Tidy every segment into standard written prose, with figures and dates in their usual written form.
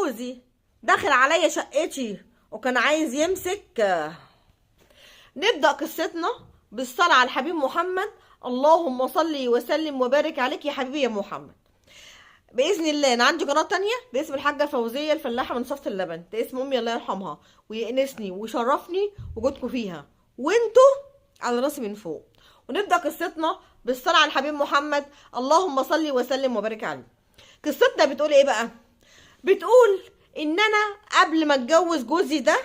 جوزي دخل عليا شقتي وكان عايز يمسك. نبدأ قصتنا بالصلاة على الحبيب محمد، اللهم صل وسلم وبارك عليك يا حبيبي يا محمد. باذن الله انا عندي قناة تانية باسم الحاجة فوزيه الفلاحة من صفة اللبن، ده اسم امي الله يرحمها، ويأنسني ويشرفني وجودكم فيها وانتوا على راسي من فوق. ونبدا قصتنا بالصلاة على الحبيب محمد، اللهم صل وسلم وبارك عليه. قصتنا بتقول ايه بقى؟ بتقول ان انا قبل ما اتجوز جوزي ده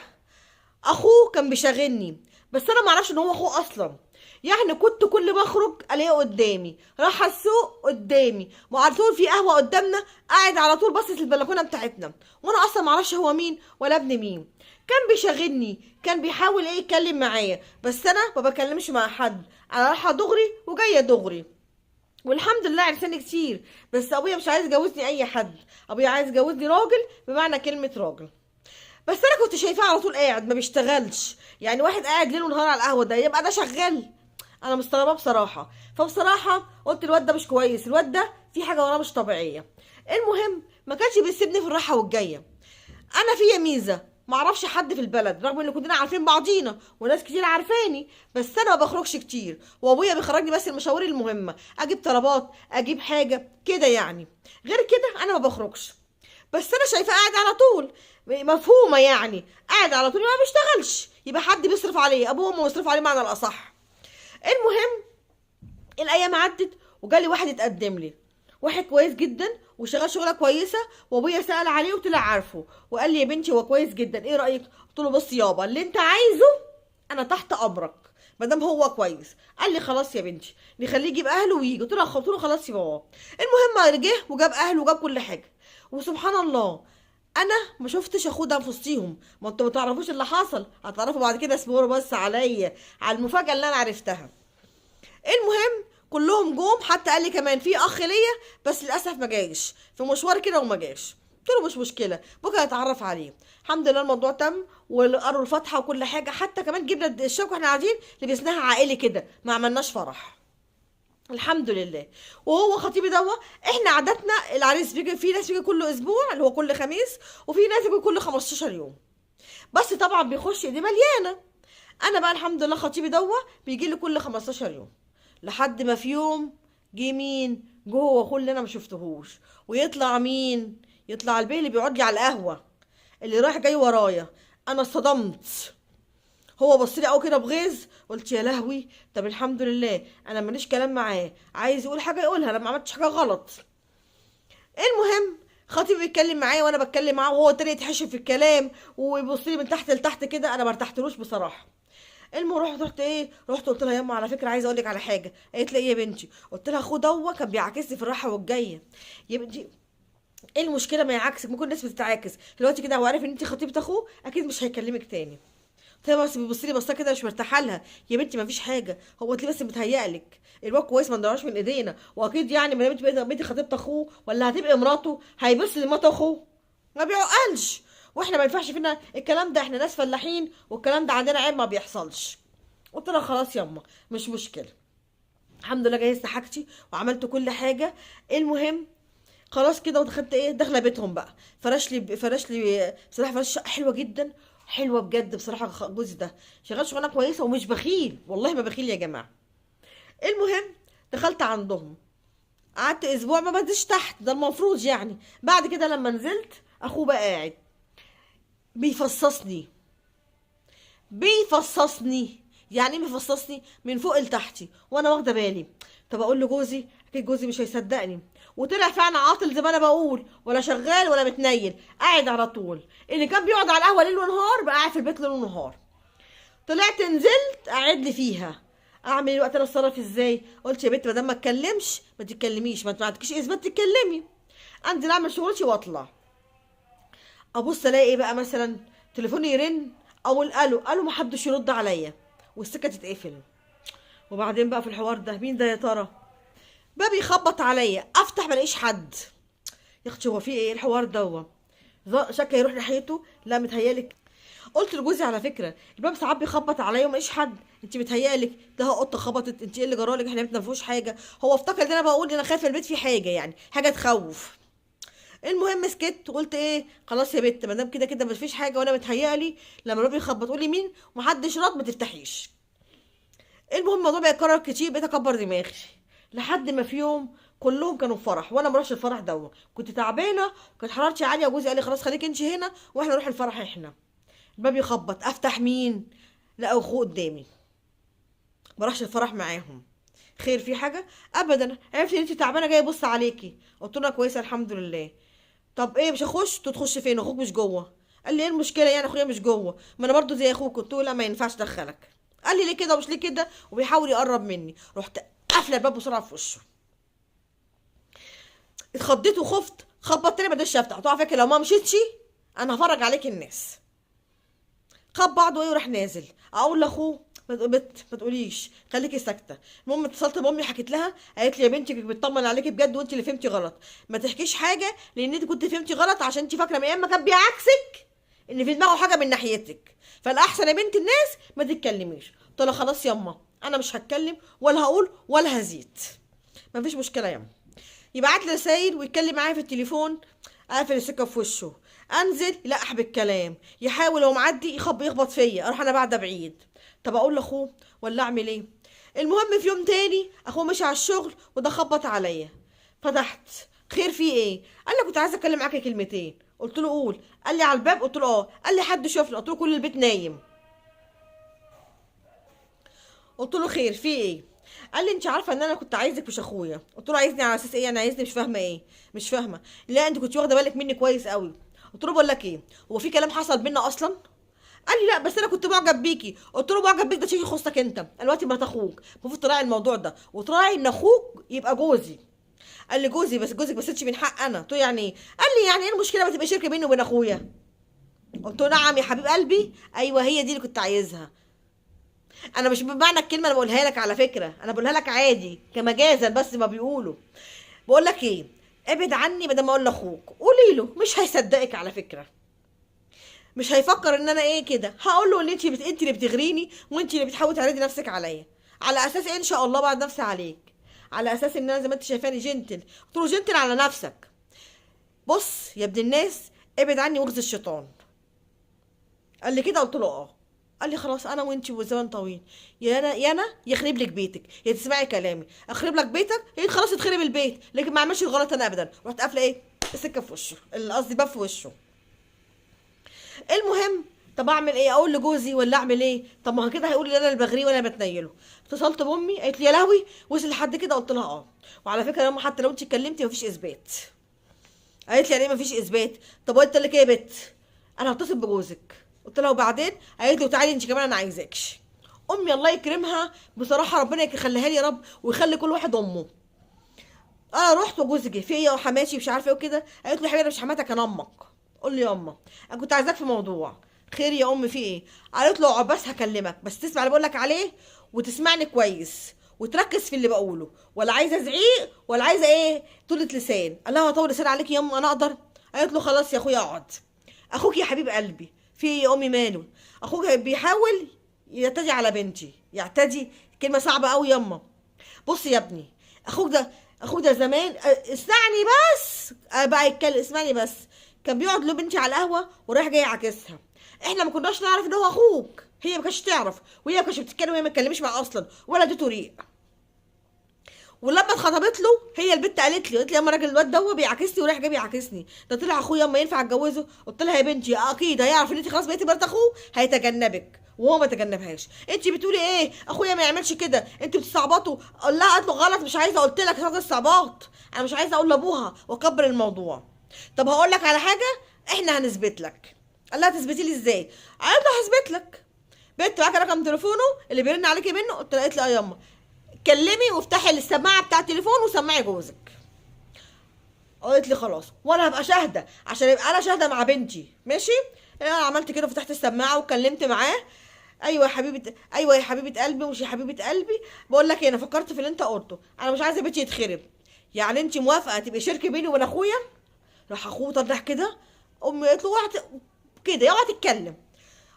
اخوه كان بيشغلني، بس انا معرفش ان هو اخوه اصلا. يعني كنت كل ما اخرج الاقيه قدامي، راح السوق قدامي، وعلى طول في قهوة قدامنا قاعد على طول باصص البلكونه بتاعتنا، وانا اصلا معرفش هو مين ولا ابن مين. كان بيشغلني، كان بيحاول ايه يتكلم معايا، بس انا ما بكلمش مع حد، انا رايحة دغري وجاية دغري. والحمد لله عرساني كتير، بس ابويا مش عايز يجوزني اي حد، ابويا عايز يجوزني راجل بمعنى كلمة راجل. بس انا كنت شايفاه على طول قاعد ما بيشتغلش، يعني واحد قاعد ليل ونهار على القهوة ده يبقى ده شغال؟ انا مستغربه بصراحة. فبصراحة قلت الواد ده مش كويس، الواد ده في حاجة وراه مش طبيعية. المهم ما كانش بيسيبني في الراحة والجايه. انا فيا ميزة معرفش حد في البلد، رغم ان كلنا عارفين بعضينا وناس كتير عارفاني، بس انا ما بخرجش كتير، وابويا بيخرجني بس المشاوير المهمة، اجيب طلبات، اجيب حاجة كده يعني، غير كده انا ما بخرجش. بس انا شايفاه قاعد على طول، مفهومه يعني، قاعد على طول ما بيشتغلش، يبقى حد بيصرف عليه، ابوه وامه بيصرفوا عليه معنى الاصح. المهم الايام عدت وجالي واحد اتقدم لي، واحد كويس جدا وشغال شغله كويسة، وابويا سال عليه وطلع عارفه وقال لي يا بنتي هو كويس جدا، ايه رايك؟ قلت له بص يابا اللي انت عايزه انا تحت امرك ما دام هو كويس. قال لي خلاص يا بنتي نخليه يجيب اهله ويجي. قلت له خلاص يا بابا. المهم جه وجاب اهله وجاب كل حاجة، وسبحان الله انا ما شفتش اخوه ده في وسطيهم. ما انتوا ما تعرفوش اللي حصل، هتعرفوا بعد كده، اصبروا بس عليا على المفاجاة اللي انا عرفتها. المهم كلهم جم، حتى قال لي كمان في اخ ليا بس للاسف ما جاش، في مشوار كده وما جاش. قلت له مش مشكلة بكره اتعرف عليه. الحمد لله الموضوع تم وقروا الفاتحة وكل حاجة، حتى كمان جبنا الشوكة واحنا قاعدين لبسناها عائلي كده، ما عملناش فرح الحمد لله. وهو خطيبي دوا، احنا عادتنا العريس بيجي، في ناس بيجي كل اسبوع اللي هو كل خميس، وفي ناس بيجي كل 15 يوم، بس طبعا بيخش ايديه مليانة. انا بقى الحمد لله خطيبي دوا بيجي لي كل 15 يوم، لحد ما في يوم جه مين؟ جه هو اخوه اللي انا ما شفتهوش. ويطلع مين؟ يطلع البيه اللي بيقعد لي على القهوة اللي رايح جاي ورايا. انا اتصدمت، هو بص لي قوي كده بغيظ، قلت يا لهوي، طب الحمد لله انا ماليش كلام معاه، عايز يقول حاجة يقولها، انا ما عملتش حاجة غلط. المهم خطيبي بيتكلم معايا وانا بتكلم معاه، وهو تاني يتحشر في الكلام ويبص لي من تحت لتحت كده، انا ما ارتحتلوش بصراحة. المهم رحت ايه، رحت قلت لها ياما على فكرة عايزه اقول لك على حاجة. قالت لي ايه يا بنتي؟ قلت لها اخوه دوا كان بيعاكسني في الراحة والجايه. يا بنتي ايه المشكلة ما يعاكسك، ممكن الناس بتتعاكس دلوقتي كده، هو عارف ان انت خطيبه اخوه اكيد مش هيكلمك تاني. قلت لها بس بتبصي لي بصة كده مش مرتاحة لها. يا بنتي ما فيش حاجة، هو انت بس متهيألك، الواد كويس ما نضيعوش من ايدينا، واكيد يعني ما دام انت بقيتي خطيبه اخوه ولا هتبقي مراته هيبص لمرات اخوه، ما بيعقلش، واحنا ما ينفعش فينا الكلام ده، احنا ناس فلاحين والكلام ده عندنا عيب ما بيحصلش. قلت لها خلاص يما مش مشكلة، الحمد لله جهزت حاجتي وعملت كل حاجة. المهم خلاص كده ودخلت ايه، داخله بيتهم بقى، فرش لي بصراحة فرش شقه حلوة جدا، حلوة بجد بصراحة. جوزي ده شغال شغلانة كويسة ومش بخيل، والله ما بخيل يا جماعة. المهم دخلت عندهم، قعدت اسبوع ما بنزلش تحت، ده المفروض يعني. بعد كده لما نزلت اخوه بقى قاعد بيفصصني بيفصصني، يعني ايه بيفصصني؟ من فوق لتحتي وانا واخده بالي. طب اقول لجوزي؟ اكيد جوزي مش هيصدقني، وطلع فعلا عاطل زي ما انا بقول، ولا شغال ولا متنيل، قاعد على طول. اللي كان بيقعد على القهوة ليل ونهار بقى قاعد في البيت ليل ونهار. طلعت نزلت قاعد لي فيها، اعمل ايه الوقت انا اتصرف ازاي؟ قلت يا بنت ما دام ما اتكلمش ما تتكلميش، ما انت ما عندكيش اثبات تتكلمي، انزل اعمل شغلتي واطلع. ابص الاقي ايه بقى، مثلا تليفوني يرن، اقول الو الو، ما حدش يرد عليا والسكه تتقفل. وبعدين بقى في الحوار ده مين ده يا ترى؟ باب يخبط عليا، افتح ما الاقيش حد. يا اختي هو في ايه الحوار ده؟ شكه يروح ناحيته، لا متهيالك. قلت لجوزي على فكرة الباب ساعات بيخبط عليا وما الاقيش حد، انت متهيالك ده قطة خبطت، انت ايه اللي جرالك، احنا ما فيهوش حاجة. هو افتكر ان انا بقول ان انا خايفة البيت فيه حاجة، يعني حاجة تخوف. المهم سكت وقلت ايه خلاص يا بت، ما دام كده كده مفيش حاجة وانا متهيألي لما الباب يخبط قولي مين ومحدش رد ما تفتحيش. المهم الموضوع بقى يتكرر كتير، بقيت اكبر دماغي لحد ما في يوم كلهم كانوا في فرح وانا ما اروحش الفرح دوت، كنت تعبانة وكانت حرارتي عالية، وجوزي قال لي خلاص خليك انت هنا واحنا نروح الفرح احنا. الباب يخبط، افتح مين؟ لا اخوه قدامي. ما راحش الفرح معاهم. خير في حاجة؟ ابدا، عرفت ان انت تعبانة جاية ابص عليكي. قلت له كويسة الحمد لله. طب ايه مش هخش؟ تخش فين؟ اخوك مش جوه. قال لي ايه المشكلة يعني اخويا مش جوه؟ ما انا برضو زي اخوك. قلت له لا ما ينفعش ادخلك. قال لي ليه كده ومش ليه كده، وبيحاول يقرب مني. رحت قافله الباب بسرعة في وشه. اتخضيت وخفت، خبطت تاني ما قدرتش افتح. قلت له على فكرة لو ما مشيتش انا هفرج عليك الناس. خد بعضه ايه وراح نازل. اقول لاخوه ما تقوليش، خليكي ساكته. المهم اتصلت بامي حكيت لها، قالت لي يا بنتي بتطمن عليكي بجد وانت اللي فهمتي غلط، ما تحكيش حاجة لان انت كنت فهمتي غلط عشان انت فاكره من ايام ما كان بيعاكسك ان في دماغه حاجة من ناحيتك، فالاحسن يا بنت الناس ما تتكلميش. قلت لها خلاص يما انا مش هتكلم ولا هقول ولا هزيد، مفيش مشكلة يما. يبعت لي رسايل ويتكلم معايا في التليفون، اقفل السكة في وشه، انزل يلقح بالكلام، يحاول هو معدي يخبط فيا، اروح انا بعد بعيد. طب اقول لاخوه ولا اعمل ايه؟ المهم في يوم تاني اخوه مشي على الشغل وده خبط عليا، فتحت، خير في ايه؟ قال لي كنت عايزه اتكلم معاكي كلمتين. قلت له قول. قال لي على الباب؟ قلت له اه. قال لي حد شافني؟ قلت له كل البيت نايم. قلت له خير في ايه؟ قال لي انت عارفه ان انا كنت عايزك مش اخويا. قلت له عايزني على اساس ايه؟ انا عايزني مش فاهمه ايه، مش فاهمه. لا انت كنت واخده بالك مني كويس قوي. قلت له بقول لك ايه، هو في كلام حصل بينا اصلا؟ قال لي لا بس انا كنت معجب بيكي. قلت له معجب بيك ده شيء يخصك انت، انا دلوقتي مرات اخوك، المفروض تراعي الموضوع ده وتراعي ان اخوك يبقى جوزي. قال لي جوزي بس جوزك بس انت من حق انا. قلت له يعني ايه؟ قال لي يعني ايه المشكلة ما تبقى شركة بيني وبين اخويا؟ قلت له نعم يا حبيب قلبي، ايوه هي دي اللي كنت عايزها. انا مش بمعنى الكلمة اللي بقولها لك على فكرة، انا بقولها لك عادي كمجازا بس ما بيقولوا. بقول لك ايه، ابعد عني بدل ما اقول لاخوك، قولي له مش هيصدقك على فكرة، مش هيفكر ان انا ايه كده، هقول له ان انت اللي بتغريني وانت اللي بتحاولي تعرضي نفسك عليا، على اساس ايه ان شاء الله بعد نفسي عليك، على اساس ان انا زي ما انت شايفاني gentle. قلت له gentle على نفسك. بص يا ابن الناس ابعد عني واغزي الشيطان. قال لي كده؟ قلت له اه. قال لي خلاص انا وانتي والزمان طويل، يا انا يا انا يخرب لك بيتك، يا تسمعي كلامي اخرب لك بيتك، يا خلاص يتخرب البيت، لكن ما اعملش الغلط انا ابدا. رحت قافله ايه السكة في وشه، قصدي باب في وشه. المهم طب اعمل ايه؟ اقول لجوزي ولا اعمل ايه؟ طب ما هو كده هيقول لي انا اللي بغريه وانا بتنيله. اتصلت بامي قالت لي يا لهوي وصل لحد كده؟ قلت لها اه. وعلى فكرة يا ماما حتى لو انت اتكلمتي مفيش اثبات. قالت لي يعني ايه مفيش اثبات؟ طب وانت اللي كده يا بت انا هتصل بجوزك. قلت لها وبعدين؟ قالت لي وتعالي انت كمان انا عايزاكش. امي الله يكرمها بصراحة، ربنا يخليها لي يا رب ويخلي كل واحد امه. انا رحت وجوزي جه في ايه يا حماتي مش عارفه ايه وكده. قالت له يا حبيبي انا مش حماتك انا امك. قول لي يا امه انا كنت عايزاك في موضوع. خير يا ام في ايه؟ قالت له اقعد بس هكلمك، بس تسمع اللي بقول لك عليه وتسمعني كويس وتركز في اللي بقوله، ولا عايزه زعيق ولا عايزه ايه طولة لسان. قال لها هطول لسان عليك يا ام انا اقدر؟ قالت له خلاص يا اخويا اقعد. اخوك يا حبيب قلبي في ايه يا امي ماله؟ اخوك بيحاول يعتدي على بنتي. يعتدي كلمة صعبة قوي ياما. بص يا ابني اخوك ده زمان اسمعني بس، بقى يتكلم اسمعني بس، كان بيقعد له بنتي على القهوة ورايح جاي عاكسها. احنا ما كناش نعرف ان هو اخوك، هي ما كانتش تعرف وهي ما كانتش بتتكلم وهي ما اتكلمش معاه اصلا ولا اديته ريق. ولما اتخطبت له هي البت قالت لي، قالت لي يا اما راجل الواد ده بيعاكسني ورايح جاي بيعاكسني، ده طلع اخويا اما ينفع اتجوزه؟ قلت لها يا بنتي اكيد هيعرف ان انت خلاص بقيتي مرات اخوه هيتجنبك، وهو ما تجنبهاش. انت بتقولي ايه اخويا ما يعملش كده، انت بتستعبطوا. قال لها قالت له غلط مش عايزه، قلت لك راجل استعباط، انا مش عايزه اقول لابوها واكبر الموضوع. طب هقول لك على حاجة احنا هنثبت لك. قال لها تثبتي لي ازاي؟ قالت له هثبت لك. بنت معاك رقم تليفونه اللي بيرن عليكي منه؟ قلت لها، قالت لي اه ياما. كلمي وافتحي السماعة بتاع التليفون وسمعي جوزك. قالت لي خلاص وانا هبقى شاهده عشان يبقى انا شاهده مع بنتي ماشي. انا عملت كده وفتحت السماعة وكلمت معاه. ايوه يا حبيبه، ايوه يا حبيبه قلبي، مش يا حبيبه قلبي، بقول لك ايه انا فكرت في اللي انت قلته، انا مش عايزه بيتي يتخرب، يعني انت موافقة تبقي شركة بيني وبين اخويا؟ راح اخوه طلع كده، امي قالت له اوعى كده اوعى تتكلم.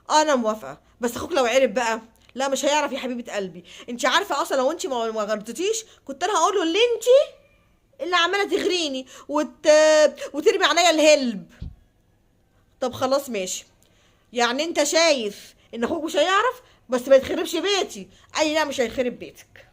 انا موافقة بس اخوك لو عرف بقى. لا مش هيعرف يا حبيبه قلبي، انت عارفه اصلا لو انت ما غلطتيش كنت انا هقول له اللي انت اللي عماله تغريني وترمي عليا الهلب. طب خلاص ماشي، يعني انت شايف ان اخوك مش هيعرف، بس ما يتخربش بيتي. اي لا مش هيخرب بيتك.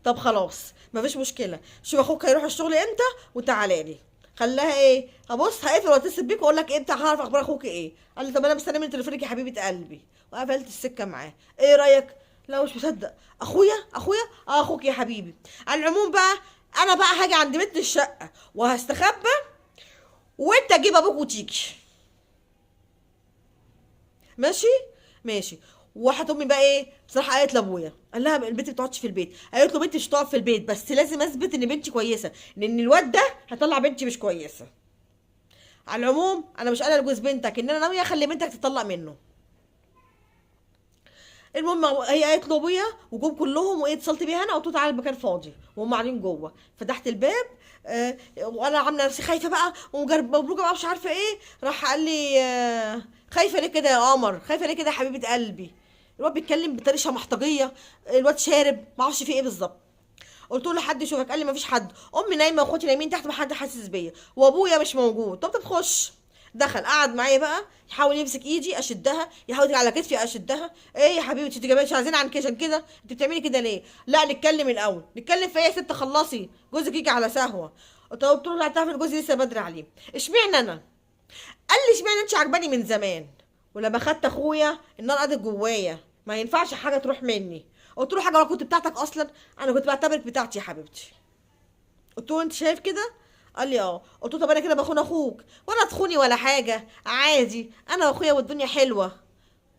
طب خلاص مفيش مشكلة، شوف اخوك هيروح الشغل امتى وتعالى لي. خلاها ايه، هبص هقفل واتصل بيك واقول لك امتى هعرف اخبار اخوك ايه. قال لي طب انا مستني من تليفونك يا حبيبه قلبي. وقفلت السكة معاه. ايه رايك؟ لا مش مصدق، اخويا اخويا اه اخوك يا حبيبي. على العموم بقى انا بقى هاجي عند بنت الشقة وهستخبى، وانت تجيب ابوك وتيجي. ماشي ماشي. وراحت امي بقى ايه بصراحة قالت لابويا، قال لها البنت ما بتقعدش في البيت. قالت له بنتي مش هتقعد في البيت، بس لازم اثبت ان بنتي كويسة، لان الواد ده هيطلع بنتي مش كويسة. على العموم انا مش قايله لجوز بنتك ان انا ناوية اخلي بنتك تطلق منه. المهم هي قالت له ابويا وجم كلهم، وايه اتصلت بيها انا قلت له تعالى المكان فاضي، وهم قاعدين جوه. فتحت الباب وانا عامله نفسي خايفة بقى ومبروكه بقى مش عارفه ايه. راح قال لي خايفة ليه كده يا قمر، خايفة ليه كده يا حبيبه قلبي. الواد بيتكلم بطريقة شمحطجيه، الواد شارب ما اعرفش فيه ايه بالظبط. قلت له حد يشوفك؟ قال لي ما فيش حد، امي نايمة واخواتي نايمين تحت، ما حد حاسس بيا، وابويا مش موجود. طب خش. دخل قعد معايا بقى، يحاول يمسك ايدي اشدها، يحاول يجي على كتفي اشدها. ايه يا حبيبتي انت جايبه مش عايزين عن كده كده، انت بتعملي كده ليه؟ لا نتكلم الاول. نتكلم في ايه يا ست؟ خلصي جوزك يجي على سهوه. طب قلت له لا تعرف ان جوزي لسه بدري عليه. اشمعنى انا؟ قال لي اشمعنى انت عجباني من زمان، ولما خدت اخويا النار قعدت جوايا، ما ينفعش حاجة تروح مني. قلت له حاجة انا كنت بتاعتك اصلا؟ انا كنت بعتبرك بتاعتي يا حبيبتي. قلت له انت شايف كده؟ قال لي اه. قلت له طب انا كده بخون اخوك؟ ولا تخوني ولا حاجة، عادي انا واخويا والدنيا حلوة،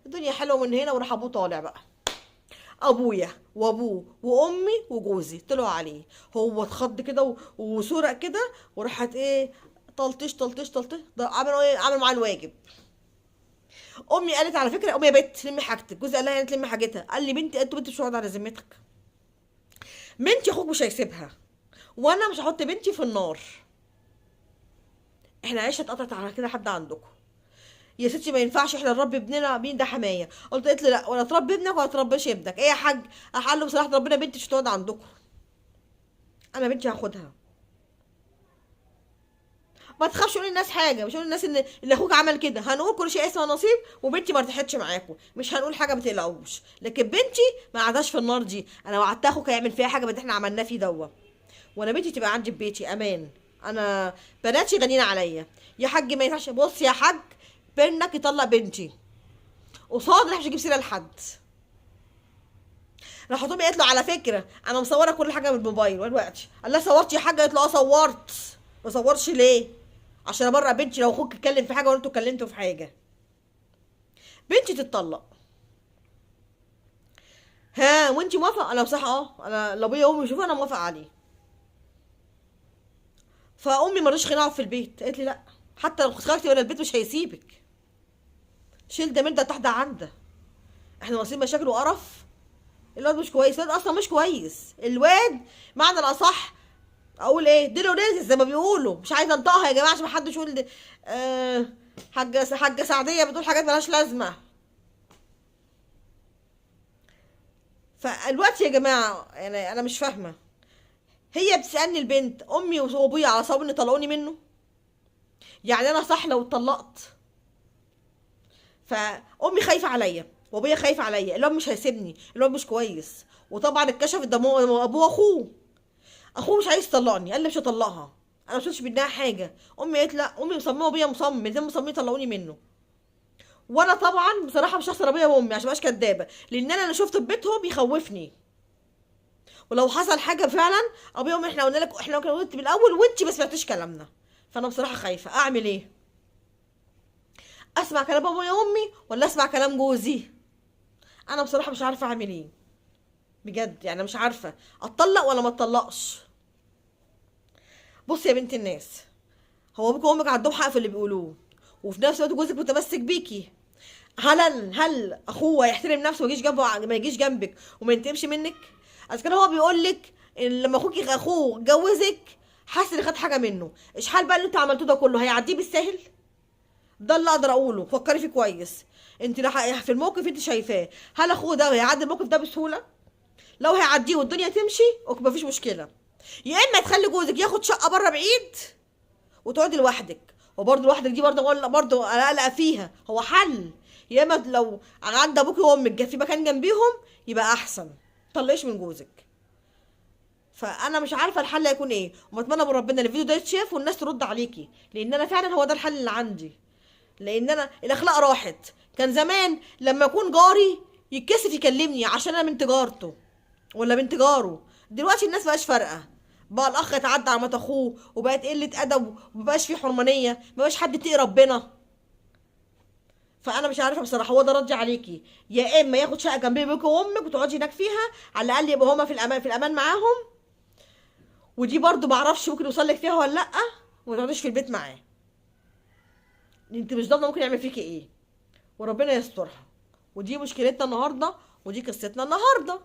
الدنيا حلوة من هنا. وراح ابوه طالع بقى، ابويا وابوه وامي وجوزي طلعوا عليه. هو اتخض كده وسرق كده، وراحت ايه تلطيش تلطيش تلطيش، عملوا ايه، عملوا معاه الواجب. امي قالت على فكرة، امي يا بت لمي حاجتك. جوزي قال لها يعني تلمي حاجتها. قال لي بنتي، قالت له بنتي مش هقعد على ذمتك، بنتي اخوك مش هيسيبها، وانا مش هحط بنتي في النار. احنا عيشه اتقطعت على كده حد عندكم يا ستي؟ ما ينفعش احنا نربي ابننا، مين ده حماية؟ قلت قالت لي لا، ولا تربي ابنك ولا تربيش ابنك. ايه يا حاج؟ راح قال له بصراحة ربنا بنتي مش هتقعد عندكم، انا بنتي هاخدها. ما تخافش قول للناس حاجة، مش قول للناس ان اخوك عمل كده، هنقول كل شيء اسمه نصيب، وبنتي ما ارتاحتش معاكم، مش هنقول حاجة ما تقلقوش، لكن بنتي ما قعدهاش في النار دي. انا وعدت اخوك هيعمل فيها حاجة بعد احنا عملناه فيه دوت، وانا بنتي تبقى عندي في بيتي امان، انا بناتي غنيين عليا يا حاج. ما ينفعش. بص يا حاج، بنك يطلق بنتي قصاد، مش هجيب سيره لحد. راح امي قالت له على فكرة انا مصوره كل حاجة بالموبايل دلوقتي. قال لها صورتي يا حاجة؟ قالت له اه صورت. ما صورش ليه؟ عشان ابرق بنتي لو اخوك اتكلم في حاجة ولا انتوا اتكلمتوا في حاجة، بنتي تتطلق. ها وانتي موافقة؟ انا بصراحة انا لو ابويا وامي يشوفوا انا موافقة عليه. فامي ما رضيتش خناقه في البيت، قالت لي لا حتى لو خرجتي ولا البيت مش هيسيبك، شيل ده من ده تحت عنده، احنا واصلين مشاكل وقرف. الواد مش كويس، الواد اصلا مش كويس، الواد معنى الاصح اقول ايه، ديله رزق زي ما بيقولوا، مش عايزه انطقها يا جماعة عشان ما حدش يقول حاجة سعديه بتقول حاجات مالهاش لازمه. فالوقت يا جماعة يعني انا مش فاهمه، هي بتسالني البنت امي وابويا على صواب ان طلقوني منه، يعني انا صح لو اتطلقت؟ فامي خايفة عليا وابويا خايف عليا، الواد مش هيسيبني، الواد مش كويس. وطبعا اتكشف ده ابوه واخوه، اخوه مش عايز يطلقني، قال لي مش هطلقها، انا مش شفتش منها حاجة. امي قالت لا، امي مصممه وابويا مصمم، الاثنين مصممين يطلقوني منه. وانا طبعا بصراحة مش هخسر ابويا وامي عشان مبقاش كدابه، لان انا اللي شفته في بيتهم يخوفني، ولو حصل حاجة فعلا ابويا وامي احنا قلنا لك، احنا كنا قلت من الاول وانت ما سمعتيش كلامنا. فانا بصراحة خايفة اعمل ايه، اسمع كلام ابويا وامي ولا اسمع كلام جوزي؟ انا بصراحة مش عارفه اعمل ايه بجد، يعني مش عارفه اتطلق ولا ما اتطلقش. بصي يا بنت الناس، هو ابوك وامك عندهم حق في اللي بيقولوه، وفي نفس الوقت جوزك متمسك بيكي. هل اخوه هيحترم نفسه وما يجيش جنبه، ما يجيش جنبك وما ينتقمش منك؟ اذا كان هو بيقول لك ان لما اخوه اتجوزك حاسس ان خد حاجة منه، اشحال بقى اللي انتوا عملتوه ده كله هيعديه بالساهل؟ ده اللي اقدر اقوله، فكري فيه كويس. انت في الموقف انت شايفاه، هل اخوه ده هيعدي الموقف ده بسهولة؟ لو هيعديه والدنيا تمشي okay مفيش مشكلة، يا اما تخلي جوزك ياخد شقه بره بعيد وتقعدي لوحدك، وبرضه لوحدك دي برضه برضه اقلق فيها، هو حل. يا اما لو عند ابوك وامك في مكان جنبيهم يبقى احسن، طلقيش من جوزك. فانا مش عارفه الحل هيكون ايه، وبتمنى من ربنا الفيديو ده يتشاف والناس ترد عليكي، لان انا فعلا هو ده الحل اللي عندي. لان انا الاخلاق راحت. كان زمان لما يكون جاري يتكسف يكلمني عشان انا بنت جارته ولا بنت جاره، دلوقتي الناس مبقاش فارقه، بقى الاخ يتعدى على مرات اخوه، وبقت قلة ادب، ومبقاش في حرمانيه، مبقاش حد يتقي ربنا. فانا مش عارفه بصراحة هو ده ردي عليكي، يا اما ياخد شقه جنب ابوك وامك وتقعدي هناك فيها، على الاقل يبقى هما في الامان، في الامان معاهم، ودي برضو معرفش ممكن يوصل لك فيها ولا لا، وما تقعديش في البيت معاه، انت مش ضامنه ممكن يعمل فيكي ايه، وربنا يسترها. ودي مشكلتنا النهارده، ودي قصتنا النهارده.